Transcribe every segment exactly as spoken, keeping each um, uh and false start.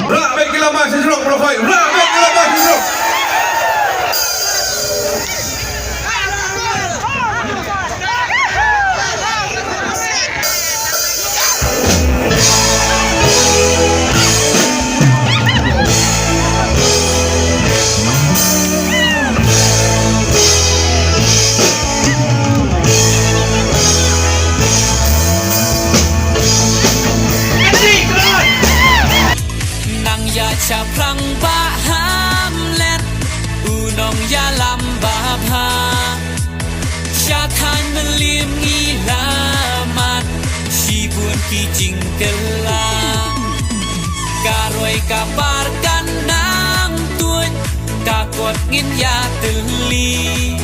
Rah beit ki lama sha jrong, para khoi. Rah beit ki lama sha jrong. Nang ïa shaphrang Bah Hamlet, u nongïalam babha. Sha thaiñ Mylliem ngi la mad shibun ki jingkylla. Ka roi ka par ka nang tuid, ka kot ngin ïa tylli.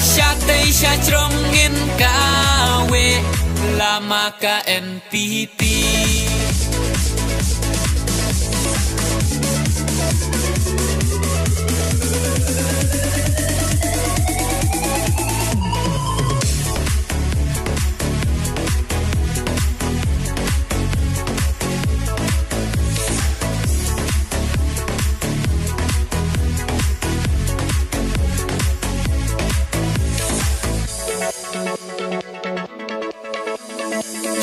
Shatei sha jrong ngin kaweh, lama ka N P P.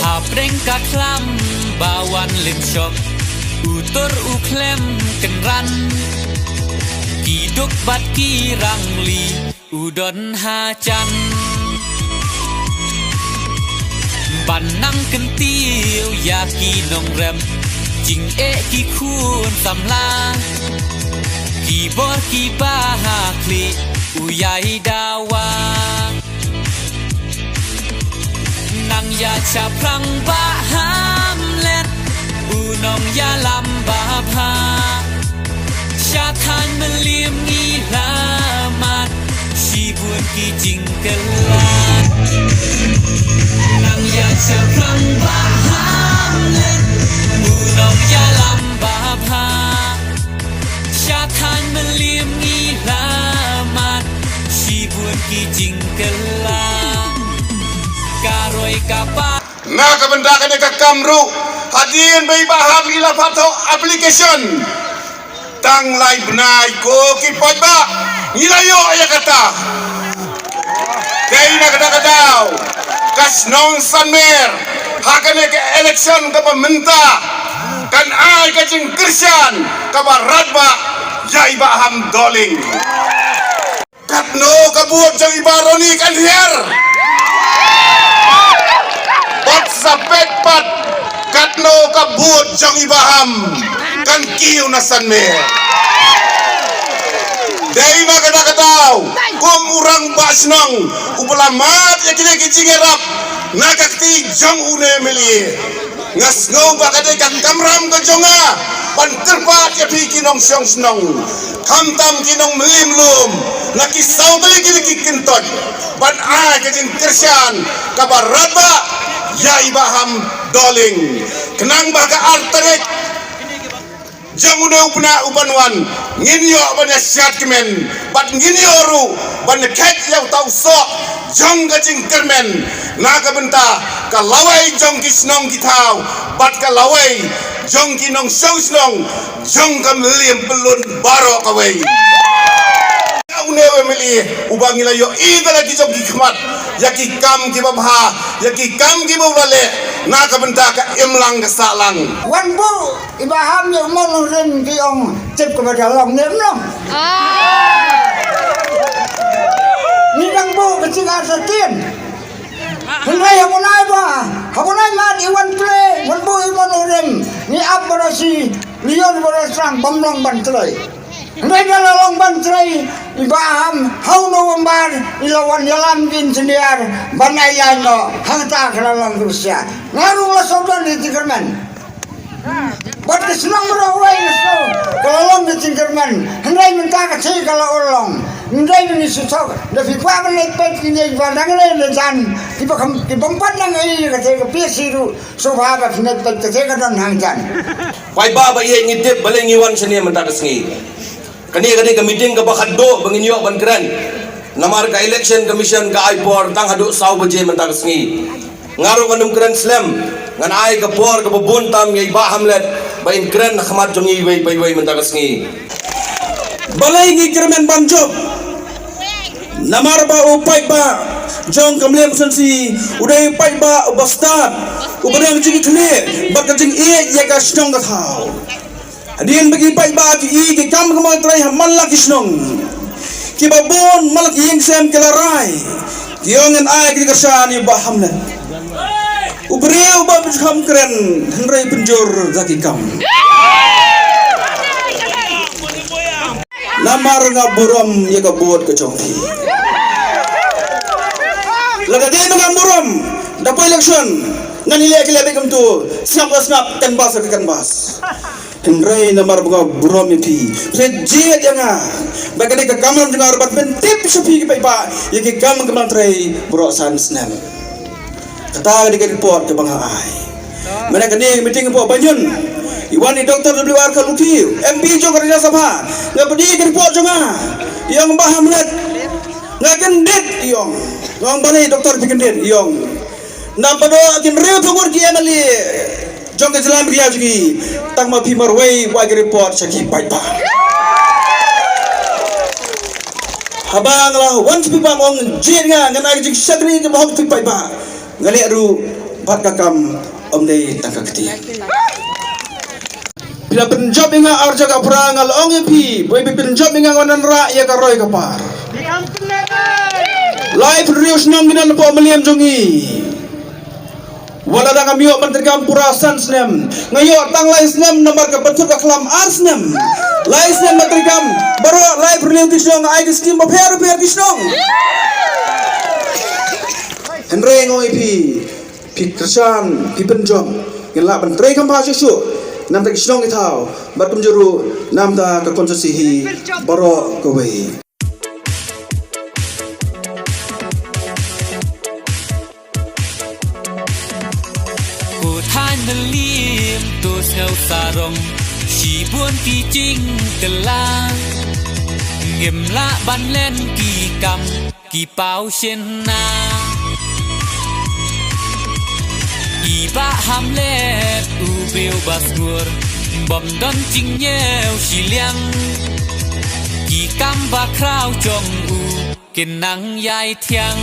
Hapdeng ka khlam ba wan lim shok, u tur u khlem kynran, ki duk bad ki rangli u don hajan. Ban nang kyntiew ïa ki nongrep, jingeh ki khun samla, ki bor ki ba ha khlieh u ïai dawa. Nang ïa shaphrang Bah Hamlet, u nongïalam babha. Sha thaiñ Mylliem ngi la mad shibun ki jingkylla. Nang ïa shaphrang Bah Hamlet, u nongïalam babha. Sha thaiñ Mylliem ngi la mad shibun ki jingkylla. Ka roi ka par. Na ka bynta kane ka kam ruh, hadien ba i Bah Hamlet i la phah thoh application, tang lai bnai ko ki paidbah ngi la ïoh ïa kata. Dei na kata ka daw, ka shnong Sanmer ha kane ka election kaba mynta kan ai ka jingkyrshan kaba radbah ïa i Bah Ham Dohling. Katno ka vote jong i Bah Ronnie kan hiar? Bad sa peit pat, katno ka vote jong i Bah Ham kan kiew na Sanmer? Dei na kata ka daw, kum u rangbah shnong uba la mad ïa kine ki jingïarap na ka kti jong une M L A. Nga sngew ba ka dei ka kamram ka jong nga ban kyrpad ïa phi ki nongshong shnong, khamtam ki nong Mylliem lum, na ki saw tylli ki kyntoit, ban ai ka jingkyrshan kaba radbah ïa i Bah Ham Dohling. Khnang ba ka ar tarik jong une u bnai u ban wan, ngin ïoh ban ïa shad kmen, bad ngin ïoh ruh ban ïa khet ïa uta u soh jong ka jingkyrmen na ka bynta ka lawei jong ki shnong ki thaw bad ka lawei jong ki nongshong shnong jong ka Mylliem Pyllun baroh kawei. Une u M L A uba ngi la ïohi da la ki jong ki khmat ïa ki kam kiba bha, ïa ki kam kiba u la leh na ka bynta ka imlang ka sahlang. Wan buh i Bah Ham ïa u mon u rim ki ong tip kaba da long ne em long. Ngi dang buh ka jingïasyriem. Hynrei ha bunai ba, ha bunai mat i wan trei, wan buh i mon u rim, ngi ap ba da shi, lion ba da shrang, bym long ban trei. Hynrei da la long ban trei i Bah Ham ha u November, i la wan ïalam ki engineer ban ai line noh, hangta ka la long kyrsiang. Nga ruh la sngewdon ïa ka jingkyrmen. Bad ka shnong baroh kawei ka sngew ka la long ka jingkyrmen. Hynrei mynta ka shi ka la urlong. Hynrei mynta shu thok da phi kwah ban leit peit kine kiba dang leit na jan, kiba kham, kibym pat dang ïohi ïa kata ka P S C ruh. Sngewbha ba phin leit peit kata ka don hangjan. Paidbah ba ïeit, ngi tip balei ngi wan shane mynta ka sngi. Kane ka dei ka meeting kaba khatduh ba ngin ïoh ban kren. Namar ka Election Commission ka ai por tang haduh saw baje mynta ka sngi. Nga ruh ngan ym kren slem, ngan ai ka por kaba bun tam ïa i Bah Hamlet. ba in kren ha khmat jong ngi iwei pa iwei mynta ka sngi. Balei ngi kyrmen ban jop? Namar ba u paidbah jong ka Mylliem Constituency u dei u paidbah uba stad, uba don ka jingkitkhlieh bad ka jingïeit ïa ka shnong ka thaw. Hadien ba ki paidbah ki i ki kam ka Mylliem Constituency ha man la ki shnong, kiba bun man la ki ïing sem ki la rai, ki ong yn ai ki kyrshan ïa u Bah Hamlet. U briew uba bym ju kham kren hynrei pynjur da ki kam. Namar nga burom ïa ka vote ka jong phi. Lada dei ba ngam burom, da poi election ngan ïaleh ki leh beit kumto, sngap ka sngap, canvass ka canvass. Hynrei namar ba nga burom ïa phi, phi jied ïa nga. Ba ka dei ka kam jong nga ruh ban pyntip sha phi ki paidbah ïa ki kam ka Mylliem Constituency baroh san snem. Kata ka dei ka report kaba nga ai. Mynta kane ka meeting hapoh Banyun, i wan i Doctor W R Kharlukhi, M P jong ka Rajya Sabha, nga pdiang ka report jong nga. I ong Bah Hamlet, nga kyndit, i ong. Nga ong balei Doctor phi kyndit, i ong. Namar ba ki hynriew phew ngut ki M L A jong ka jylla Meghalaya jong ngi, tang ma phi marwei u ai ka report sha ki paidbah. Haba nga la wan sha phi ba nga ong jied nga, ngan ai ka jingshakri kaba hok sha phi paidbah. Nga leh ruh bad ka kam, ym dei tang ka ktien. Phi la pynjop ïa nga ar jaka phra, nga la ong ïa phi, ba phi pynjop ïa nga, nga wanrah ïa ka roi ka par. Laiphew hynriew shnong ki don hapoh Mylliem jong ngi. Wat la dang ngam ïoh ban treikam pura san snem, nga ïoh tang lai snem namar ka bynta ka khlam ar snem. Lai snem ban treikam baroh laiphew hynriew ki shnong, nga ai ki skim bapher bapher ki shnong. Hynrei nga ong ïa phi, phi kyrshan, phi pynjop, ngin lah ban trei kham bha shuh shuh na ka bynta ki shnong ki thaw bad kumjuh ruh na ka bynta ka constituency hi baroh kawei. Ko thaiñ Mylliem to sngewsarong, shibun ki jingkylla. Ngim lah ban len ki kam ki paw shynna. I Bah Hamlet u briew ba sngur, bym don jingñiew shiliang. Ki kam ba khraw jong u kin nang ïai thiang.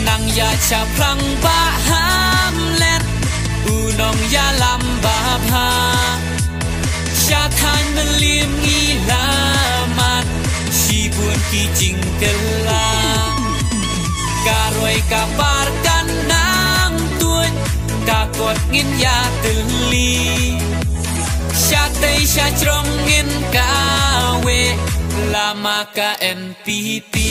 Nang ïa shaphrang Bah Hamlet, u nongïalam ba bha. Sha thaiñ Mylliem ngi la mad shibun ki jingkylla. Ka roi ka par kan nang tuid, ka kot ngin ïatylli. Shatei shajrong ngin kaweh la ma ka N P P.